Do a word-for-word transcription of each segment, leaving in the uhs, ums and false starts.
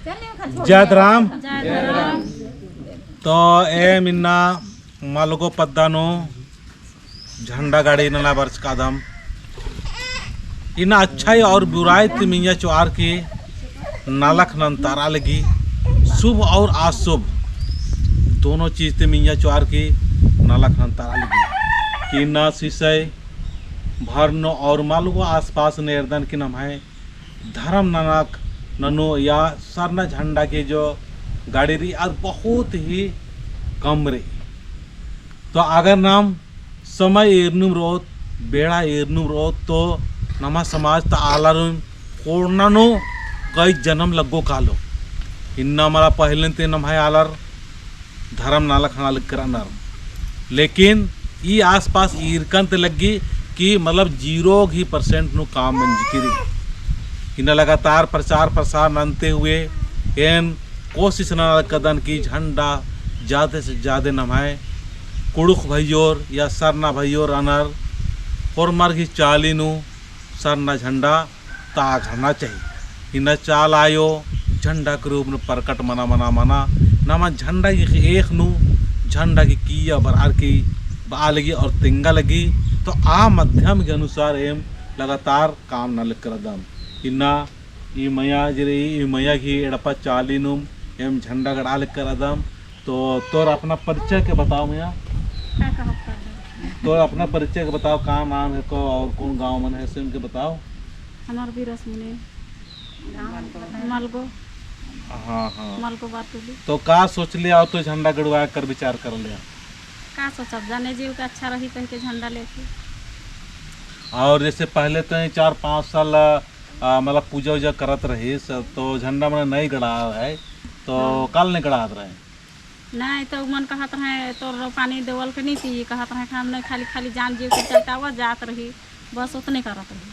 जय धरम। जय धरम। तो एम इन्ना मलगो पद्दा नू झंडा गड़ी नना बरचकादम। इन्ना अच्छाई और बुराई ती मइय्याँ चोअर की नलख नन्तरा लगी, शुभ और अशुभ दोनों चीज ती मइय्याँ चोअर की नलख नन्तरा लगी। कि इन्ना सिसई भरनो और मलगो आसपास नू एरदन कि नम्है धरम ननक ननू या सरना झंडा के जो गाड़ी रई, आद बहुत ही कम रई। तो अगर नाम समय एरनुम रओत, बेड़ा एरनुम रओत, तो नमा समाज ता आलारिन कोड़ना नू कई जनम लग्गो कालो। इन्ना मला पहले ती नम्है आलर धरम नलख नना लक्कर रअनर। लेकिन ई आसपास ईरकन ती लग्गी कि मतलब zero ही percent नू काम मंजकी रई। इन्ना लगातार प्रचार प्रसार नन्ते हुए एन कोशिश नना लक्कदन कि झंडा जादे से जादे नम्है कुँड़ुख़ भइयोर या सरना भइयोर रअनर होरमर गही चाली नू सरना झंडा ताख़रना चाही। इन्ना चाला आयो झंडा के रूप नू प्रकट मना, मना, मना। नमा झंडा गही एख़ नू, झंडा गही किइय्या बरअर की बआ लगी और तेंगा लगी। तो आ माध्यम के अनुसार एम लगातार काम नना लक्कर रअदम। इन्ना ई मया जे रई, ई मया गही एड़पा चाली नू एम झंडा गड़ा लक्कर रअदम। तो तोर अपना परिचय के बताओ मया। का कहो कर दो? तोर अपना परिचय के बताओ, का नाम हेको और कौन गाँव मन है, से उनके बताओ। हमार बिरसमनी। मलगो। हाँ, हाँ। मलगो बातुली। तो का सोचले और तो झंडा गड़वाए कर विचार करले? का सोचब, जाने जीव के अच्छा रही कह के झंडा लेके। और जैसे पहले तो ये चार पाँच साल, आ, मतलब पूजा उजा करत रहिस, तो झंडा मने नहीं गड़ा है, तो हाँ। काल नहीं गड़ात रहे? नहीं, तो मन कहत रहे, "तोर पानी देवल के नहीं ती," कहत रहे, "हम नहीं, खाली, खाली जान जीव के चलते आवा जात रही, बस उतने करत रही।"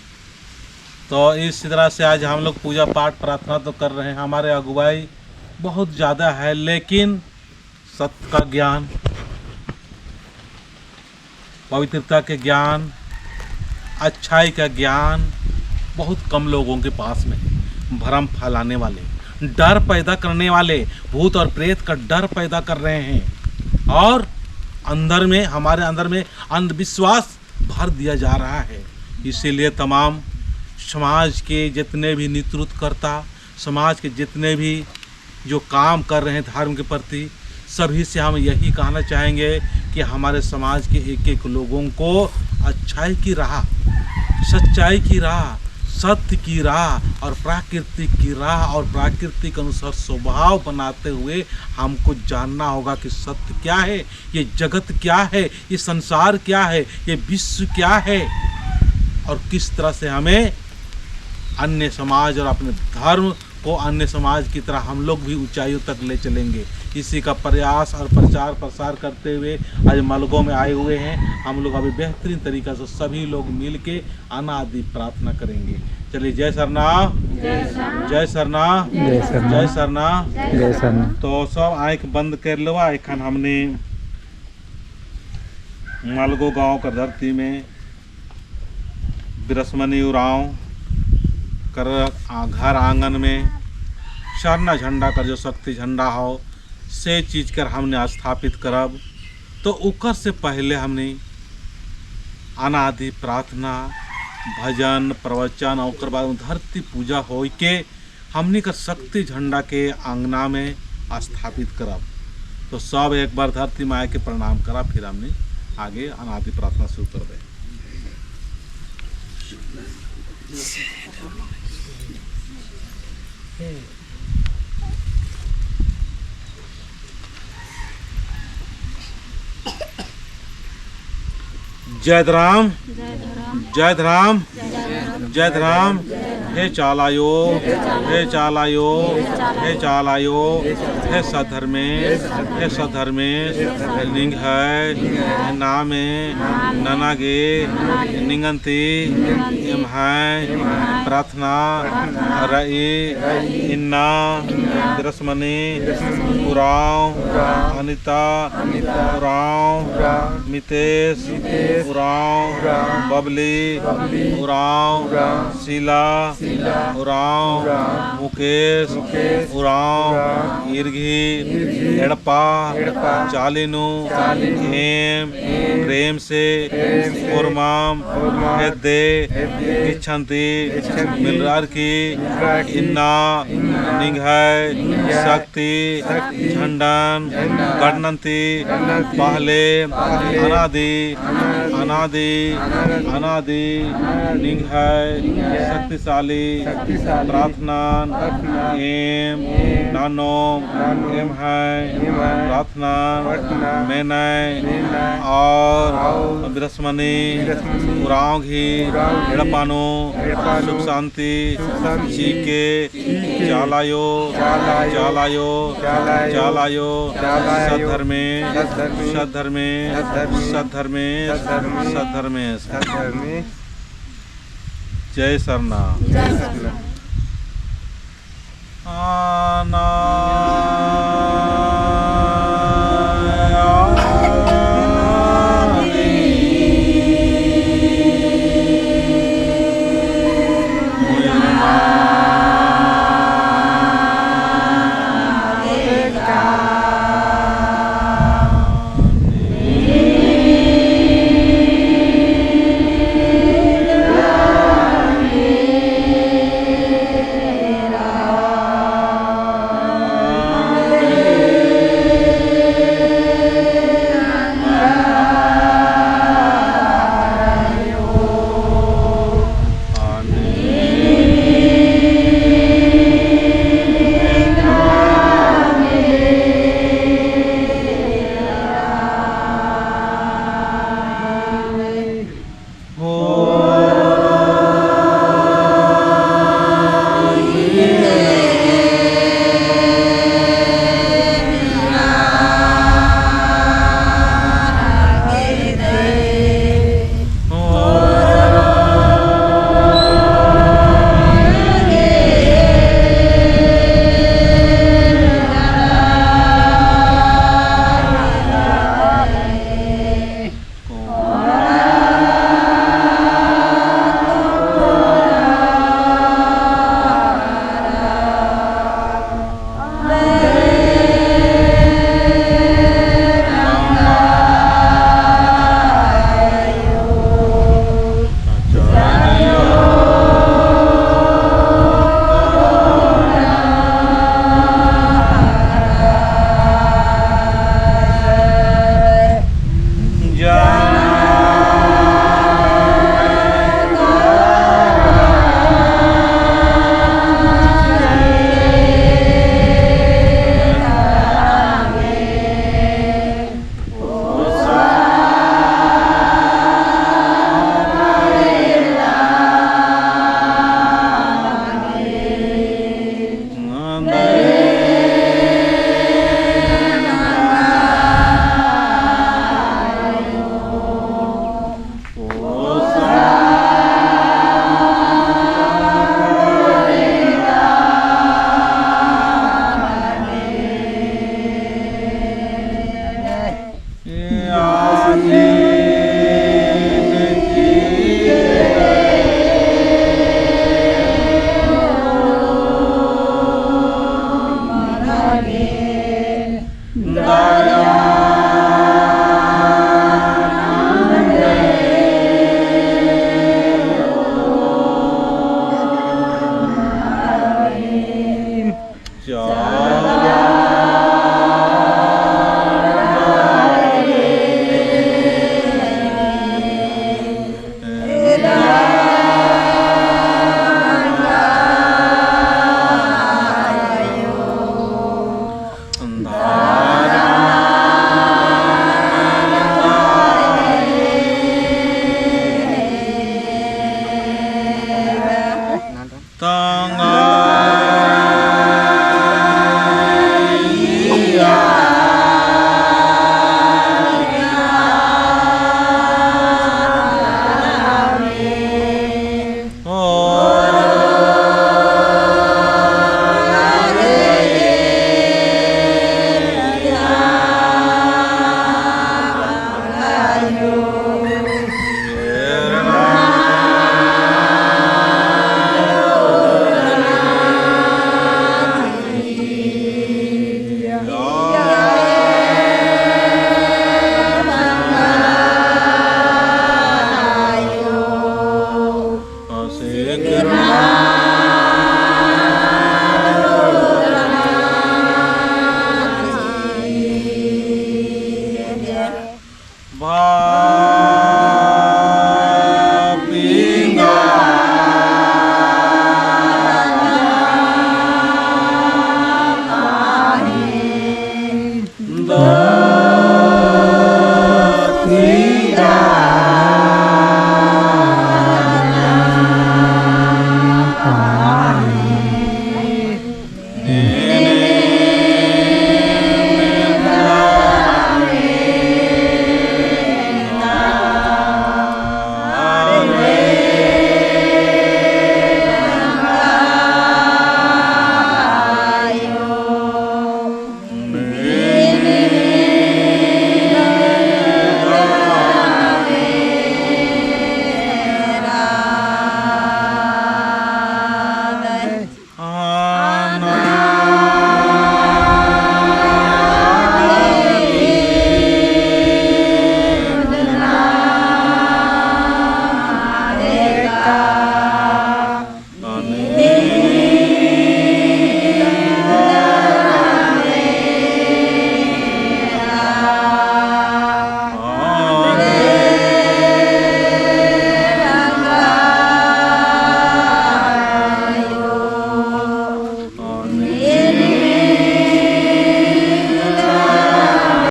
तो इस तरह से आज हम लोग पूजा पाठ प्रार्थना तो कर रहे हैं, हमारे अगुवाई बहुत ज़्यादा है, लेकिन सत्य का ज्ञान, पवित्रता के ज्ञान, अच्छाई का ज्ञान बहुत कम लोगों के पास में है। भरम फैलाने वाले, डर पैदा करने वाले, भूत और प्रेत का डर पैदा कर रहे हैं और अंदर में, हमारे अंदर में अंधविश्वास भर दिया जा रहा है। इसीलिए तमाम समाज के जितने भी नेतृत्वकर्ता, समाज के जितने भी जो काम कर रहे हैं धर्म के प्रति, सभी से हम यही कहना चाहेंगे कि हमारे समाज के एक-एक लोगों को अच्छाई की राह, सच्चाई की राह, सत्य की राह और प्राकृतिक की राह और प्राकृतिक अनुसार स्वभाव बनाते हुए हमको जानना होगा कि सत्य क्या है, ये जगत क्या है, ये संसार क्या है, ये विश्व क्या है और किस तरह से हमें अन्य समाज और अपने धर्म को अन्य समाज की तरह हम लोग भी ऊंचाइयों तक ले चलेंगे। इसी का प्रयास और प्रचार प्रसार करते हुए आज मलगो में आए हुए हैं। हम लोग अभी बेहतरीन तरीका से सभी लोग मिल के अनादि प्रार्थना करेंगे। चलिए, जय सरना, जय सरना। जय सरना, जय सरना। जय सरना। जय सरना। तो सब आँख बंद कर लेवा, एखन हमने मलगो गांव का धरती में बिरसमनी उराँव कर आ-, घर आंगन में सरना झंडा कर जो शक्ति झंडा हो, से चीज कर हमने स्थापित करब। तो ओकर से पहले हमने अनादि प्रार्थना, भजन, प्रवचन, ओकर बाद में धरती पूजा होई के हमनी कर शक्ति झंडा के आंगना में स्थापित करब। तो सब एक बार धरती माय के प्रणाम करा, फिर हमनी आगे अनादि प्रार्थना शुरू करबे। जय धरम, जय धरम, जय धरम। हे चालायो, हे चालायो, हे चालायो, हे सद्धर्मेस, हे सद्धर्मेस, निंग्है नामे नना गे निंगन ती एम्है प्रार्थना रई। इन्ना बिरसमनी उराँव, अनिता उराँव, मितेश उराँव, बबली उराँव, शीला उराँव, मुकेश उराँव, ईर गही एड़पा चाली नू एम प्रेम से ओर्माम हेद्दे गिच्छन्ती। मिलरार की इन्ना निंग्है शक्ति झंडन गड़नन्ती पहले अनादि अनादि अनादि निंग्है शक्तिशाली प्रार्थनान एम ननोम। एम्है प्रार्थना मेनय और बिरसमनी उराँव गही एड़पा नू सुख शांति चिके चाला आयो, चाला आयो, चाला आयो। सद्धर्मे, सद्धर्मे, सद्धर्मे, सद्धर्मे। जय सरना।